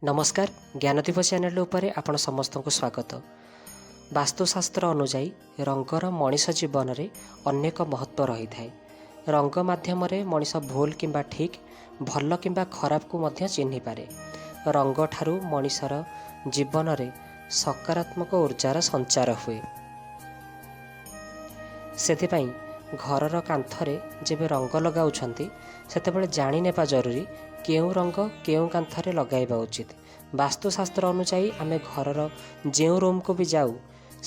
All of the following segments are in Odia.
ନମସ୍କାର, ଜ୍ଞାନଦୀପ ଚ୍ୟାନେଲ ଉପରେ ଆପଣ ସମସ୍ତଙ୍କୁ ସ୍ୱାଗତ। ବାସ୍ତୁଶାସ୍ତ୍ର ଅନୁଯାୟୀ ରଙ୍ଗର ମଣିଷ ଜୀବନରେ ଅନେକ ମହତ୍ତ୍ୱ ରହିଥାଏ। ରଙ୍ଗ ମାଧ୍ୟମରେ ମଣିଷ ଭୁଲ କିମ୍ବା ଠିକ୍, ଭଲ କିମ୍ବା ଖରାପକୁ ମଧ୍ୟ ଚିହ୍ନିପାରେ। ରଙ୍ଗଠାରୁ ମଣିଷର ଜୀବନରେ ସକାରାତ୍ମକ ଉର୍ଜାର ସଞ୍ଚାର ହୁଏ। ସେଥିପାଇଁ ଘରର କାନ୍ଥରେ ଯେବେ ରଙ୍ଗ ଲଗାଉଛନ୍ତି, ସେତେବେଳେ ଜାଣିନେବା ଜରୁରୀ କେଉଁ ରଙ୍ଗ କେଉଁ କାନ୍ଥରେ ଲଗାଇବା ଉଚିତ। ବାସ୍ତୁଶାସ୍ତ୍ର ଅନୁଯାୟୀ ଆମେ ଘରର ଯେଉଁ ରୁମ୍କୁ ବି ଯାଉ,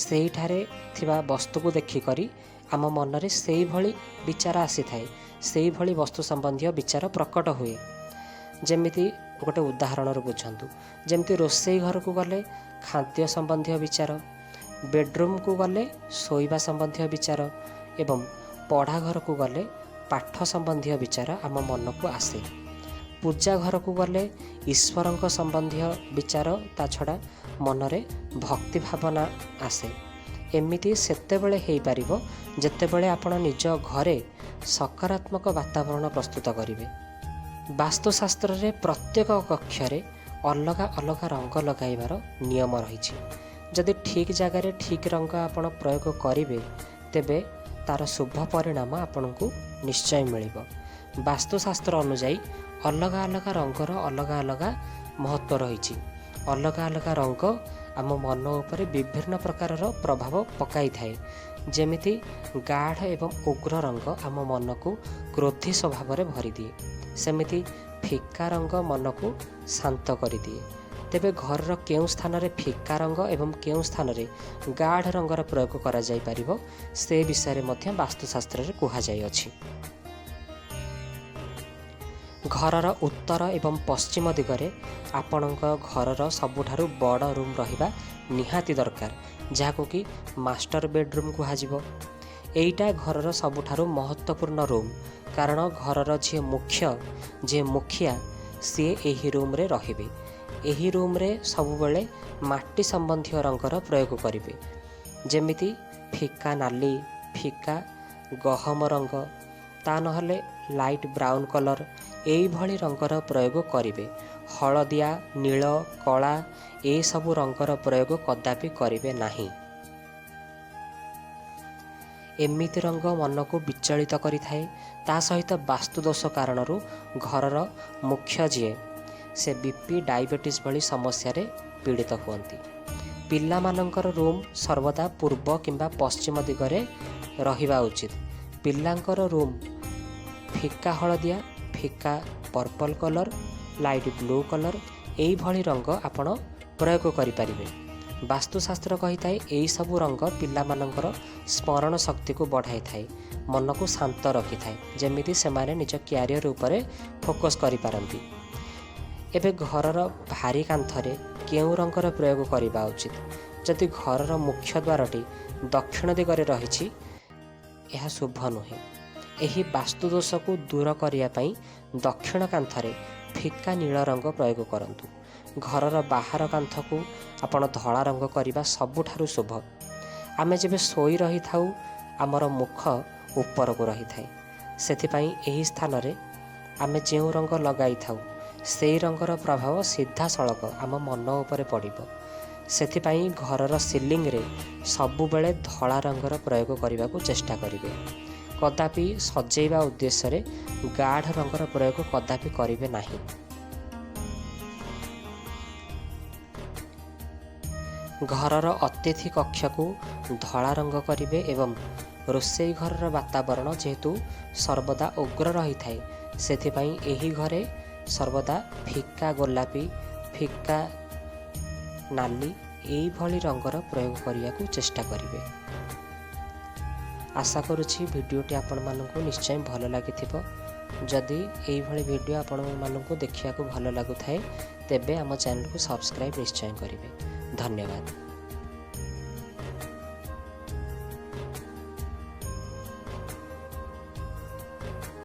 ସେଇଠାରେ ଥିବା ବସ୍ତୁକୁ ଦେଖିକରି ଆମ ମନରେ ସେଇଭଳି ବିଚାର ଆସିଥାଏ, ସେଇଭଳି ବସ୍ତୁ ସମ୍ବନ୍ଧୀୟ ବିଚାର ପ୍ରକଟ ହୁଏ। ଯେମିତି ଗୋଟେ ଉଦାହରଣରୁ ବୁଝନ୍ତୁ, ଯେମିତି ରୋଷେଇ ଘରକୁ ଗଲେ ଖାଦ୍ୟ ସମ୍ବନ୍ଧୀୟ ବିଚାର, ବେଡ଼ରୁମ୍କୁ ଗଲେ ଶୋଇବା ସମ୍ବନ୍ଧୀୟ ବିଚାର ଏବଂ ପଢ଼ା ଘରକୁ ଗଲେ ପାଠ ସମ୍ବନ୍ଧୀୟ ବିଚାର ଆମ ମନକୁ ଆସେ। ପୂଜା ଘରକୁ ଗଲେ ଈଶ୍ୱରଙ୍କ ସମ୍ବନ୍ଧୀୟ ବିଚାର, ତା ଛଡ଼ା ମନରେ ଭକ୍ତି ଭାବନା ଆସେ। ଏମିତି ସେତେବେଳେ ହେଇପାରିବ ଯେତେବେଳେ ଆପଣ ନିଜ ଘରେ ସକାରାତ୍ମକ ବାତାବରଣ ପ୍ରସ୍ତୁତ କରିବେ। ବାସ୍ତୁଶାସ୍ତ୍ରରେ ପ୍ରତ୍ୟେକ କକ୍ଷରେ ଅଲଗା ଅଲଗା ରଙ୍ଗ ଲଗାଇବାର ନିୟମ ରହିଛି। ଯଦି ଠିକ୍ ଜାଗାରେ ଠିକ୍ ରଙ୍ଗ ଆପଣ ପ୍ରୟୋଗ କରିବେ, ତେବେ ତା'ର ଶୁଭ ପରିଣାମ ଆପଣଙ୍କୁ ନିଶ୍ଚୟ ମିଳିବ। ବାସ୍ତୁଶାସ୍ତ୍ର ଅନୁଯାୟୀ ଅଲଗା ଅଲଗା ରଙ୍ଗର ଅଲଗା ଅଲଗା ମହତ୍ତ୍ୱ ରହିଛି। ଅଲଗା ଅଲଗା ରଙ୍ଗ ଆମ ମନ ଉପରେ ବିଭିନ୍ନ ପ୍ରକାରର ପ୍ରଭାବ ପକାଇଥାଏ। ଯେମିତି ଗାଢ଼ ଏବଂ ଉଗ୍ର ରଙ୍ଗ ଆମ ମନକୁ କ୍ରୋଧୀ ସ୍ୱଭାବରେ ଭରିଦିଏ, ସେମିତି ଫିକା ରଙ୍ଗ ମନକୁ ଶାନ୍ତ କରିଦିଏ। ତେବେ ଘରର କେଉଁ ସ୍ଥାନରେ ଫିକା ରଙ୍ଗ ଏବଂ କେଉଁ ସ୍ଥାନରେ ଗାଢ଼ ରଙ୍ଗର ପ୍ରୟୋଗ କରାଯାଇପାରିବ, ସେ ବିଷୟରେ ମଧ୍ୟ ବାସ୍ତୁଶାସ୍ତ୍ରରେ କୁହାଯାଇଅଛି। ଘରର ଉତ୍ତର ଏବଂ ପଶ୍ଚିମ ଦିଗରେ ଆପଣଙ୍କ ଘରର ସବୁଠାରୁ ବଡ଼ ରୁମ୍ ରହିବା ନିହାତି ଦରକାର, ଯାହାକୁ କି ମାଷ୍ଟର ବେଡ଼ରୁମ୍ କୁହାଯିବ। ଏଇଟା ଘରର ସବୁଠାରୁ ମହତ୍ତ୍ୱପୂର୍ଣ୍ଣ ରୁମ୍, କାରଣ ଘରର ଯିଏ ମୁଖ୍ୟ, ଯିଏ ମୁଖିଆ, ସିଏ ଏହି ରୁମ୍ରେ ରହିବେ। ଏହି ରୁମ୍ରେ ସବୁବେଳେ ମାଟି ସମ୍ବନ୍ଧୀୟ ରଙ୍ଗର ପ୍ରୟୋଗ କରିବେ, ଯେମିତି ଫିକା ନାଲି, ଫିକା ଗହମ ରଙ୍ଗ, ତା ନହେଲେ ଲାଇଟ୍ ବ୍ରାଉନ୍ କଲର୍, ଏଇଭଳି ରଙ୍ଗର ପ୍ରୟୋଗ କରିବେ। ହଳଦିଆ, ନୀଳ, କଳା ଏସବୁ ରଙ୍ଗର ପ୍ରୟୋଗ କଦାପି କରିବେ ନାହିଁ। ଏମିତି ରଙ୍ଗ ମନକୁ ବିଚଳିତ କରିଥାଏ। ତା ସହିତ ବାସ୍ତୁଦୋଷ କାରଣରୁ ଘରର ମୁଖ୍ୟ ଯିଏ, ସେ ବିପି, ଡାଇବେଟିସ୍ ଭଳି ସମସ୍ୟାରେ ପୀଡ଼ିତ ହୁଅନ୍ତି। ପିଲାମାନଙ୍କର ରୁମ୍ ସର୍ବଦା ପୂର୍ବ କିମ୍ବା ପଶ୍ଚିମ ଦିଗରେ ରହିବା ଉଚିତ। ପିଲାଙ୍କର ରୁମ୍ ଫିକା ହଳଦିଆ, ଫିକା purple colour, light blue colour, ଏଇଭଳି ରଙ୍ଗ ଆପଣ ପ୍ରୟୋଗ କରିପାରିବେ। ବାସ୍ତୁଶାସ୍ତ୍ର କହିଥାଏ, ଏଇସବୁ ରଙ୍ଗ ପିଲାମାନଙ୍କର ସ୍ମରଣ ଶକ୍ତିକୁ ବଢ଼ାଇଥାଏ, ମନକୁ ଶାନ୍ତ ରଖିଥାଏ, ଯେମିତି ସେମାନେ ନିଜ କ୍ୟାରିୟର ଉପରେ ଫୋକସ୍ କରିପାରନ୍ତି। ଏବେ ଘରର ଭାରି କାନ୍ଥରେ କେଉଁ ରଙ୍ଗର ପ୍ରୟୋଗ କରିବା ଉଚିତ? ଯଦି ଘରର ମୁଖ୍ୟ ଦ୍ୱାରଟି ଦକ୍ଷିଣ ଦିଗରେ ରହିଛି, ଏହା ଶୁଭ ନୁହେଁ। ଏହି ବାସ୍ତୁଦୋଷକୁ ଦୂର କରିବା ପାଇଁ ଦକ୍ଷିଣ କାନ୍ଥରେ ଫିକା ନୀଳ ରଙ୍ଗ ପ୍ରୟୋଗ କରନ୍ତୁ। ଘରର ବାହାର କାନ୍ଥକୁ ଆପଣ ଧଳା ରଙ୍ଗ କରିବା ସବୁଠାରୁ ଶୁଭ। ଆମେ ଯେବେ ଶୋଇ ରହିଥାଉ, ଆମର ମୁଖ ଉପରକୁ ରହିଥାଏ। ସେଥିପାଇଁ ଏହି ସ୍ଥାନରେ ଆମେ ଯେଉଁ ରଙ୍ଗ ଲଗାଇଥାଉ, ସେଇ ରଙ୍ଗର ପ୍ରଭାବ ସିଧାସଳଖ ଆମ ମନ ଉପରେ ପଡ଼ିବ। ସେଥିପାଇଁ ଘରର ସିଲିଂରେ ସବୁବେଳେ ଧଳା ରଙ୍ଗର ପ୍ରୟୋଗ କରିବାକୁ ଚେଷ୍ଟା କରିବେ। କଦାପି ସଜେଇବା ଉଦ୍ଦେଶ୍ୟରେ ଗାଢ଼ ରଙ୍ଗର ପ୍ରୟୋଗ କଦାପି କରିବେ ନାହିଁ। ଘରର ଅତିଥି କକ୍ଷକୁ ଧଳା ରଙ୍ଗ କରିବେ ଏବଂ ରୋଷେଇ ଘରର ବାତାବରଣ ଯେହେତୁ ସର୍ବଦା ଉଗ୍ର ରହିଥାଏ, ସେଥିପାଇଁ ଏହି ଘରେ ସର୍ବଦା ଫିକା ଗୋଲାପୀ, ଫିକା ନାଲି, ଏଇଭଳି ରଙ୍ଗର ପ୍ରୟୋଗ କରିବାକୁ ଚେଷ୍ଟା କରିବେ। ଆଶା କରୁଛି ଭିଡ଼ିଓଟି ଆପଣମାନଙ୍କୁ ନିଶ୍ଚୟ ଭଲ ଲାଗିଥିବ। ଯଦି ଏଇଭଳି ଭିଡ଼ିଓ ଆପଣମାନଙ୍କୁ ଦେଖିବାକୁ ଭଲ ଲାଗୁଥାଏ, ତେବେ ଆମ ଚ୍ୟାନେଲକୁ ସବସ୍କ୍ରାଇବ୍ ନିଶ୍ଚୟ କରିବେ। ଧନ୍ୟବାଦ।